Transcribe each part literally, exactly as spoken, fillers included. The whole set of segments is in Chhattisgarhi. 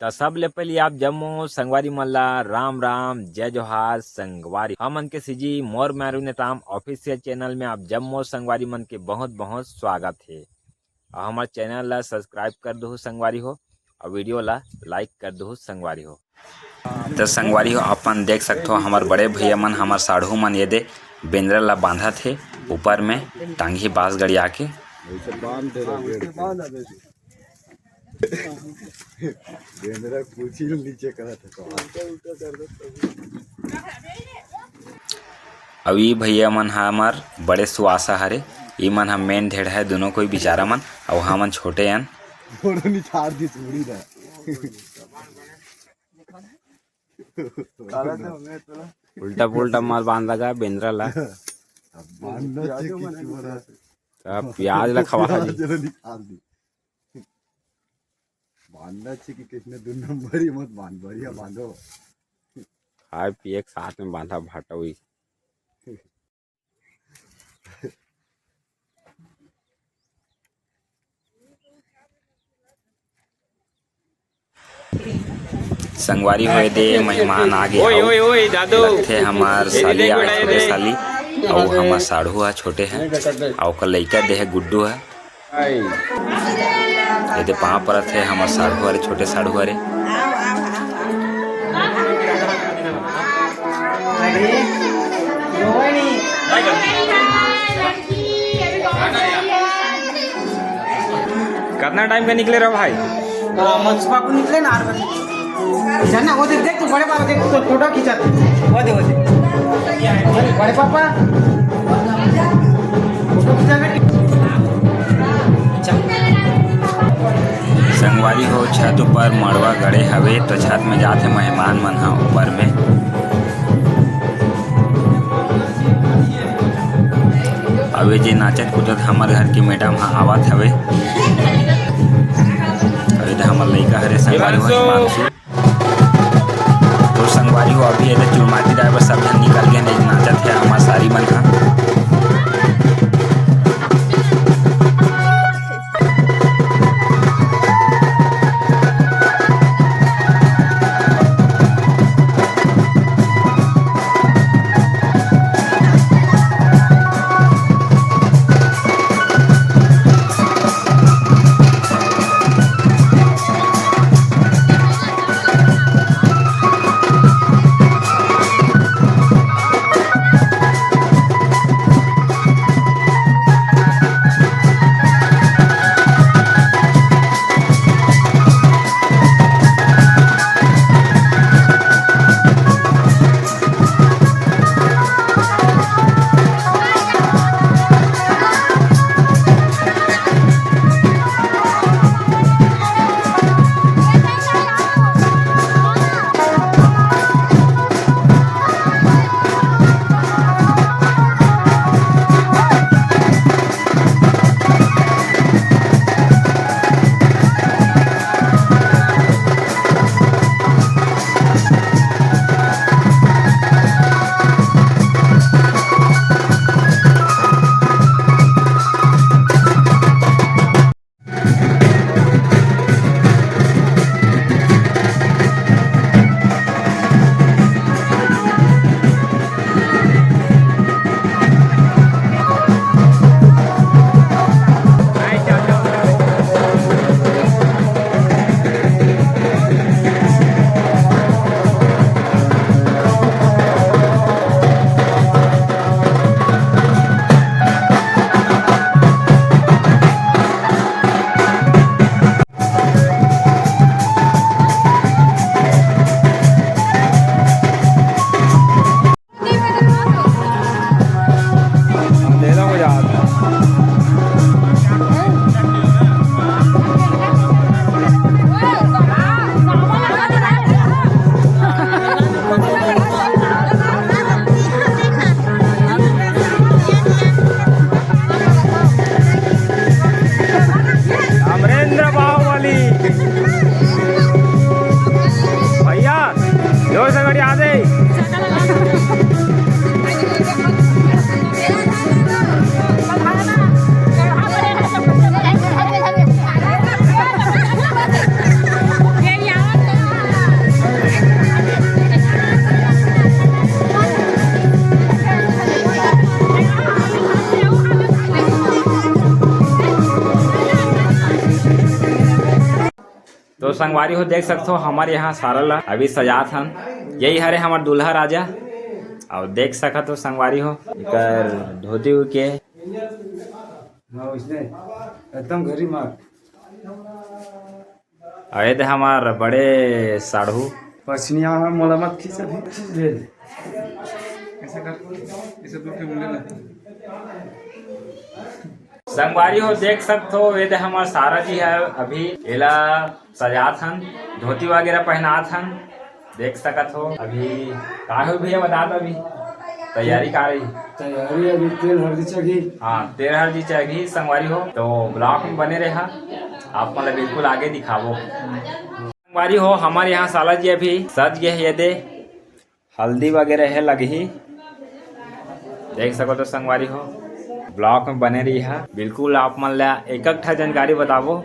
त सबले पहिली आप जम्मो संगवारी मन ला राम राम, जय जोहार संगवारी। हमन के सीजी मोर मैरू नेताम ऑफिशियल चैनल में आप जम्मो संगवारी मन के बहुत बहुत स्वागत हे। अउ हमर चैनल ला सब्सक्राइब कर दुहू संगवारी हो, अउ वीडियो ला लाइक कर दुहू संगवारी हो। त संगवारी हो, अपन देख सकथो, हमर बड़े भैया मन, हमर साढ़ू मन ये दे बेंदरा ला बांधत हे ऊपर में टांगी बांस गड़िया के। वैसे बांध दे रहे हैं। बेंदरा कुछ ही नीचे करत हे तो। अउ ई भैया मन ह हमर बड़े सुवासा हरे, ई मन ह मेन ढेड़ है, दोनों कोई बिचारा मन, अउ हमन छोटे अन। दोनों निछाड़ दी पूरी दा। उल्टा पुल्टा माल बांध लगा बेंदरा ला। अब बांधना चाहिए कि चोरा। अब प्याज ला खवा प्याज दी। ला निकाल दी। बांधना चाहिए कि किसने दो नंबर ही मत बांध, बढ़िया बांधो। खाए पिए के साथ में बांधा भाटा हुई। संगवारी होए दे मेहमान आ गे ओए, हव। ओए, ओए, दादू। लगथे हमर ए, साली देख आ बेटा, ए, छोटे देख। साली, अउ हमर साढ़ू ह छोटे हे, अउ ओकर लइका दे हे गुड्डू ह। हाय। ये दे पाँव परत हे हमर साढ़ू हरे, छोटे साढ़ू हरे। कितना टाइम का निकले रहो भाई? तो हम सुबह को निकले ना आठ बजे। जाना, वो देख, देख, तू बड़े बाबा देख, तो फोटो खींचा तू। वो दे, वो दे। बड़े पापा, फोटो खींचा बेटी। संगवारी हो, छत ऊपर मड़वा गड़े हवे, तो छत में जात हे मेहमान मन ह ऊपर में। अउ ये जे नाचत कूदत हमर घर के मैडम ह आवत हवे। अउ ये दे हमर लइका हरे संगवारी हो, हिमांशु। हिमांशु। तो संगवारी हो, अभी ये दे चुरमाटी दाए बर सब झन निकल गे हे, नाचत हे हमर सारी मन ह। संगवारी हो, देख सकत हो, हमर यहाँ सारा ला अभी सजात हन। यही हरे हमर दूल्हा राजा। अउ देख सकत हो संगवारी हो, एकर धोती के हाँ, उसने एकदम घरी मार। अउ ये दे हमार बड़े साढ़ू। पछनिया में मोला मत खींच, अभी खींच दे। ऐसा कर, ऐसे दूर के मुंडे ला। संगवारी हो, देख सकत हो, ये दे हमार सारा जी है, अभी एला सजात हन, धोती वगैरह पहनात हन। देख सकत हो, अभी का हो भैया, बता दो, अभी तैयारी का रही? तैयारी अभी तेल हल्दी चघी। हाँ, तेल हल्दी चघी संगवारी हो, तो vlog में बने रहा, आप मन ला बिल्कुल आगे दिखाबो। संगवारी हो, हमर यहाँ साला जी अभी सज गए हे, ये दे हल्दी वगैरह हे लगही, देख सकत हो संगवारी हो, vlog में बने रहा, बिल्कुल आप मन ला एक एक ठा जानकारी बताबो।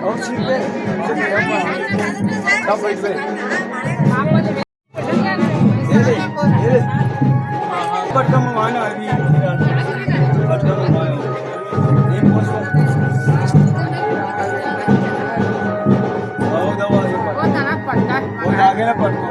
और सीट पे सब बैठ गए। ये ले, ये ले। पटका मंगवाना अभी। पटका मंगवाना। ये पोस्ट। बहुत दवा ये पटका। वो आगे ना पटका।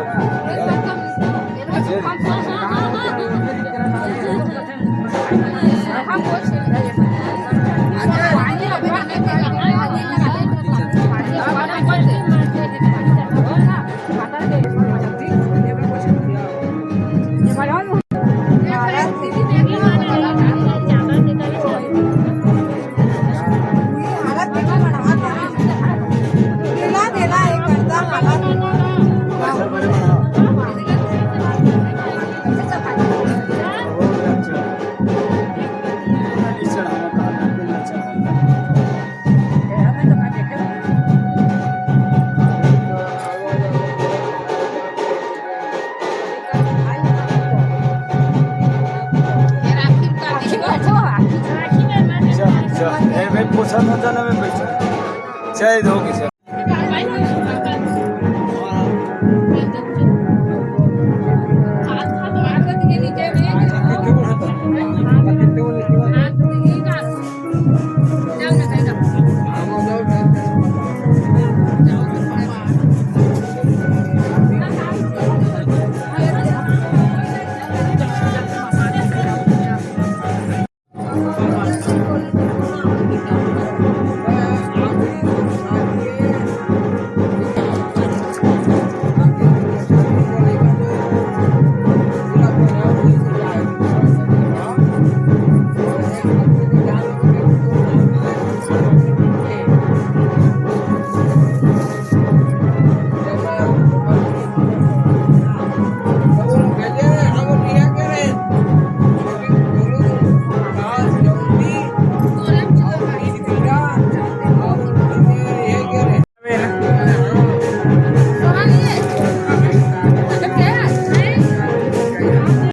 चल, चल। ए, भाई, पोछा ना जाना में बैठ। चल, हो गई, चल।